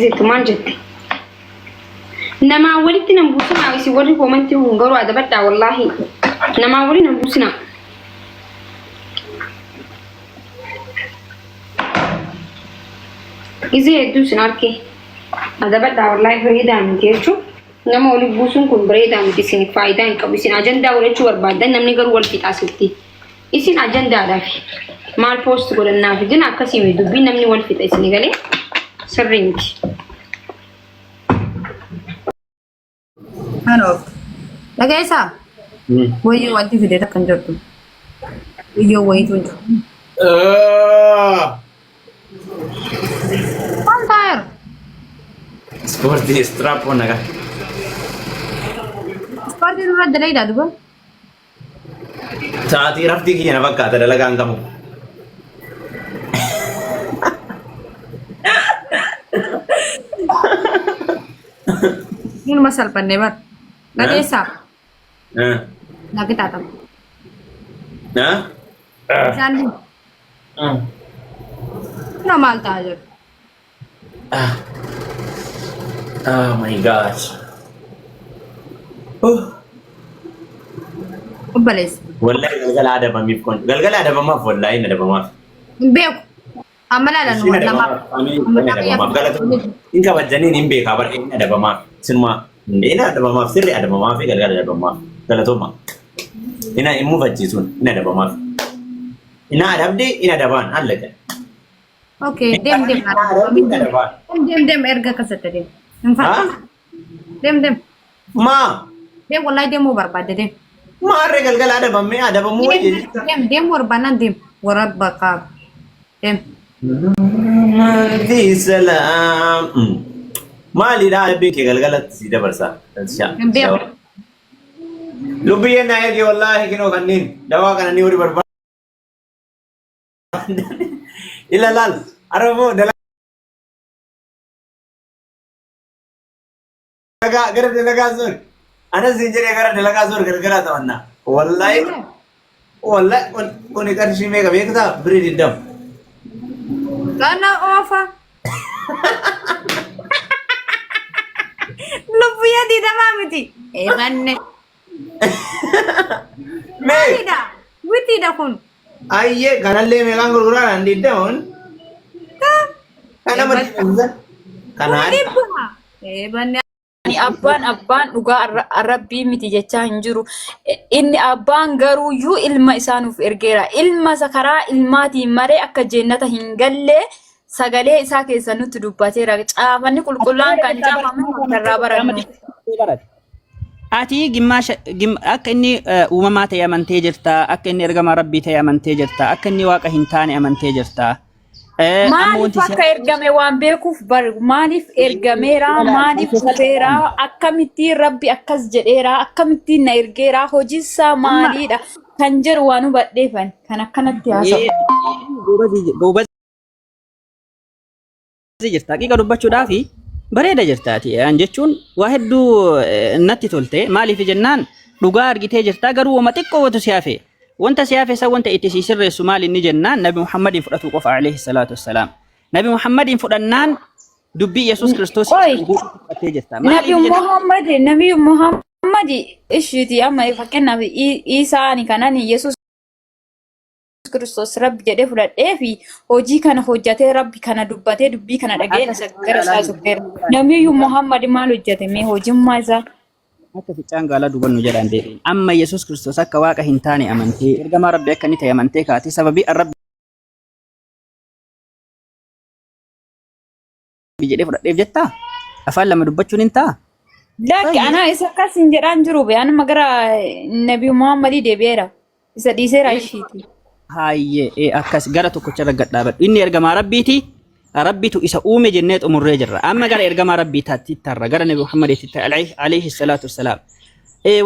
Jettu maal jette? Namaa walitti nan buusinaa isin warri koomantii kun garuu adabadhaa wallaahi. Namaa walitti nan buusinaa. Gizee hedduu isin arke adabadhaa wallaahi bareedaa miti jechuun nama walitti buusuun kun bareedaa miti isin faayidaa hin qabu isin ajandaa godhachuu barbaaddan namni garuu wal fixaa sitti. Isin ajandaadhaaf maal poost godhannaaf jina akkasii miti dubbiin namni wal fixa isin galee sirrii miti. Ano. Dhageessaa? Wayyoo wanti fide takka hin jirtu. Wayyoo wayitu hin jiru. Maal taa'eera? Ispoortii istiraapoo nagaa. Ispoortii nurra dalagaa duba. Sa'aatii raftii kiyya na fakkaata dalagaan qabu. Inuma salphannee bar. Dhageessaa? Na qixaaxama. Isaan Kunoo maal ta'aa jiru? Oh my gosh. Oh. Obboleessa. Wallahi galgala adabamiif kun. Galgala adabamaaf wallahi hin adabamaaf. Hin beeku. Amma laalan Hin lama. adabamaaf. Ani hin adabamaaf. Galatoomii. Hin kabajaniin hin beekaa bara hin adabamaaf. Sinumaa hin adabamaaf sirri adabamaaf fi galgala adabamaaf. Galatooma. Hin hin mufachiisuun hin adabamaaf. Hin adabde hin adabaan hallaqa. Okay, deem deem. Deem deem deem erga akkasitti deem. Hin Haa? fadhu. Deem deem. Maa? Deem wallahi deemuu barbaadde deem. Maarree galgala adabamee adabamuu wayya jechuudha. Deem deem barbaannaan deem. Warra bakka deem. Maalti salaam. Maalidha adabbiin kee galgalatti si dabarsa. Hin beeku. Lubbiyyeen naa erge wallaahi kinoo kanneen dawaa kana ni horii barbaada. Ila laal araboo dalagaa gara dalagaa zoor anas hin jedhee gara dalagaa zoor gargaraa taphanna wallaahi wallaahi kuni qarshii meeqa beektaa birii 20. Kana oofa. Lubbiyyee diidamaa miti. Eeganne. Mee Maalidha? Witiidha kun. Ayyee kanallee meeqaan gurguraa naan 20 kun. Kan nama 20 san. Kun Kanaan dhibba. Eebanne. Ani abbaan abbaan dhugaa rabbii miti jechaa hin jiru. Inni abbaan garuuyyuu ilma isaa nuuf ergeera. Ilma isa karaa ilmaatiin malee akka jeennata hin galle sagalee isaa keessa nutti dubbateera. Caafanni qulqullaan kan caafame akka irraa barannu. Ati gimmaasha akka inni uumamaa ta'e amantee jirta, akka inni ergamaa rabbii ta'e amantee jirta, akka inni waaqa hin taane amantee jirta. Amma Maaliif wanti si akka ergame waan beekuuf bar maaliif ergameera maaliif dhufeera akkamittiin rabbi akkas jedheera akkamittiin na ergeera hojiinsaa amma maaliidha kan jedhu waan hubadheefan kan akkanatti haasa'u. goobazii jirta. Haqiiqa dubbachuudhaaf bareeda jirta ati. An jechuun waa hedduu natti tolte. Maaliif jennaan dhugaa argitee jirta garuu wama xiqqoo watu si hafe. Wanta si hafe san wanta itti si sirreessu maal inni jennaan Nabi Muhammadiin fudhatuu qofa alayhi salaatu wassalaam. Nabi Muhammadiin fudhannaan dubbii Yesuus Kiristoos Qoy guutuu fudhattee jirta. Nabi Maaliif jennaan Muhammad Nabi Muhammad ishiiti amma fakkeenyaaf Iisaani kanan Yesuus Kiristoos Rabbi jedhee fudhadhee fi hojii kana hojjatee Rabbi kana dubbatee dubbii kana dhaga'een isa gara isaa sokkeera. Namiyyuu Muhammad maal hojjate mee hojimmaa isaa? Akka ficcaan gaalaa dubannu jedhaan deebiin. Amma Yesuus Kiristoos akka waaqa hin taane amantee ergamaa Rabbi akka inni ta'e amantee kaatee sababii Rabbi jedhee fudhadheef jettaa? Afaan lama dubbachuun hin ta'a? Lakki Baay'ee. anaa isa akkas hin jedhaan jiru be anuma gara Nabi Muhammadii deebi'eera. Isa dhiiseera ishiiti. Hayyee akkas gara tokkocha irra gad dhaabadhu. Inni ergamaa Rabbiiti. Rabbitu isa uume jennee xumurree jirra. Amma gara ergamaa Rabbii taatti tarra gara Nabi Muhammaditti alayhi salaatu wassalaam.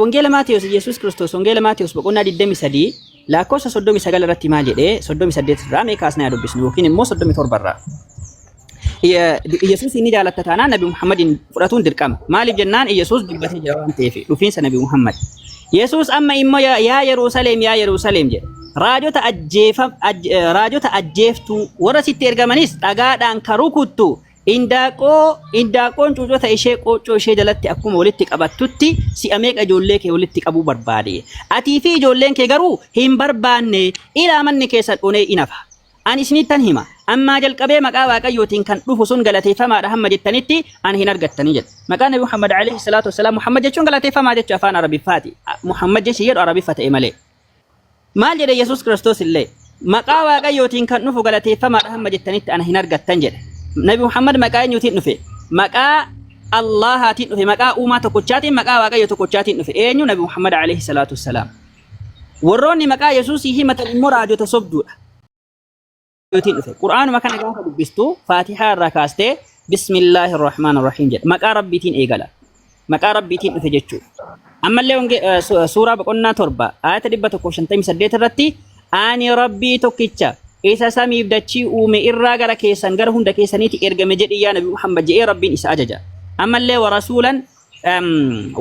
Wangeela Maatewos Yesuus Kiristoos Wangeela Maatewos boqonnaa 23 lakkoofsa 39 irratti maal jedhee 38 irraa mee kaasnee haa dubbisnu yookiin immoo 37 irraa. Yesuus inni jaalatta taanaan Nabi Muhammadiin fudhatuun dirqama. Maaliif jennaan Yesuus dubbatee jira waan ta'eef dhufiinsa Nabi Muhammad. Yesuus amma immoo yaa Yerusaleem yaa Yerusaleem jedhe. Raajota ajjeeftuu warra sitti ergamanis dhagaadhaan ka rukuttu Indaaqoo indaaqoon cuucota ishee qooccoo ishee jalatti akkuma walitti qabattutti si'a meeqa ijoollee kee walitti qabuu barbaade. Atii fi ijoolleen kee garuu hin barbaanne ilaa manni keessan onee in hafa. Ani isinittan hima, ammaa jalqabee maqaa Waaqayyootiin kan dhufu sun galateeffamaadha hamma jettanitti ana hin argattanii jedhe. Maqaa Nabi Muhammad alayhi salaatu wassalaam Muhammad jechuun galateeffamaa jechu afaan Arabiffaati. Muhammad jechi jedhu Arabiffa ta'e malee. Maal jedhe Yesuus Kiristoos illee? Maqaa Waaqayyootiin kan dhufu galateeffamaadha hamma jettanitti ana hin argattan jedhe. Nabi Muhammad maqaa eenyuutiin dhufe? Maqaa Allaahaatiin dhufe, maqaa uumaa tokkochaatiin, maqaa Waaqayyo tokkochaatiin dhufe. Eenyu? Nabi Muhammad alayhi salaatu wassalaam. Warroonni maqaa Yesuusii himatan immoo raajota sobduudha. Yootiin dhufe. Qur'aanuma kana gaafa dubbistu Faatihaa irraa kaastee Bismillaahi Rahmaan Rahiim jedha. Maqaa Rabbiitiin eegala. Maqaa Rabbiitiin dhufe jechuudha. Ammallee suuraa boqonnaa 7 aayata 158 irratti ani Rabbii tokkicha isa samiif dachii uume irraa gara keessan gara hunda keessaniiti ergame jedhi yaa Nabi Muhammad jedhee Rabbiin isa ajaja. Ammallee warasuulan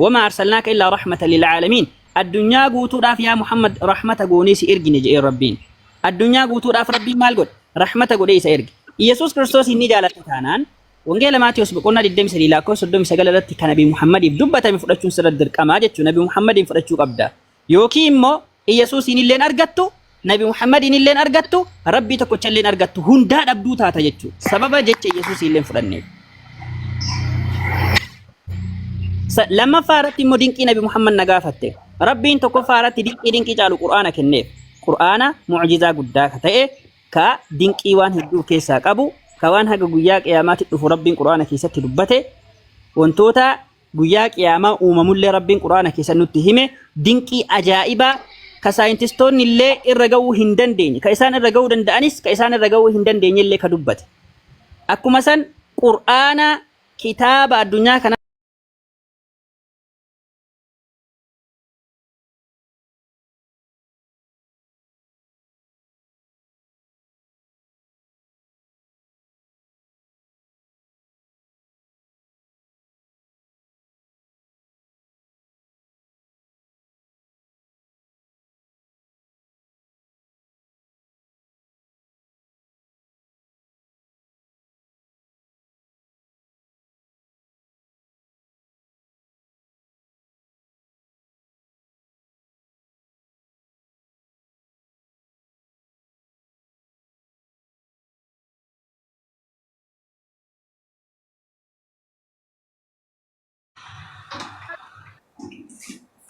wamaa arsalnaaka illaa rahmatan lil aalamiin Addunyaa guutuudhaaf yaa Muhammad rahmata goonee si ergine jedheen Rabbiin. Addunyaa guutuudhaaf Rabbiin maal godhe? Rahmata godhee isa erge. Iyyasuus Kiristoos inni jaalatte taanaan Wangeela Maatiyos boqonnaa 23 lakkoofsa 39 irratti kan Nabii Muhammadiif dubbatame fudhachuun sirra dirqamaa jechuudha. Nabii Muhammadiin fudhachuu qabda. Yookiin immoo Iyyasuusiin illeen argattu, Nabi Muhammadiin illeen argattu, Rabbii tokkocha illeen argattu hundaa dhabduu taata jechuudha. Sababa jecha Iyyasuusii illeen fudhanneef. Lammaffaa irratti immoo dinqii Nabi Muhammad na gaafatte. Rabbiin tokkoffaa irratti dinqii dinqii caalu Qur'aana kenneef. Qur'aana mu'jizaa guddaa ka ta'e, ka dinqii waan hedduu of keessaa qabu, ka waan haga guyyaa qiyaamaatti dhufu Rabbiin Qur'aana keessatti dubbate, wantoota guyyaa qiyaamaa uumamullee Rabbiin Qur'aana keessatti nutti hime, dinqii ajaa'ibaa ka saayintistoonni illee irra ga'uu hin dandeenye, ka isaan irra ga'uu danda'anis, ka isaan irra ga'uu hin dandeenye illee ka dubbate. Akkuma san Qur'aana kitaaba addunyaa kana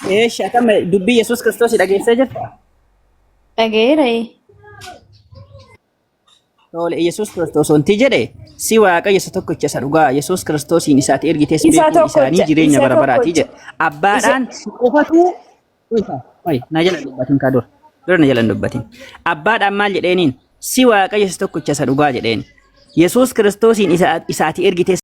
Eesh akkam dubbii Yesuus Kiristoos dhageessee jirta? Dhaga'eera. Tole Yesuus Kiristoos wanti jedhe si Waaqayyo isa tokkicha isa dhugaa Yesuus Kiristoosiin isaati ergites Isa beekuun isaanii tokkocha, jireenya isa bara baraatii tokkocha. jedhe. Abbaadhaan si qofatu Oi, na jala hin dubbatin kaa dura. Dura na jala hin dubbatin. Abbaadhaan maal jedheeniin si Waaqayyo isa tokkicha isa dhugaa jedheen. Yesuus Kiristoosiin isaati ergites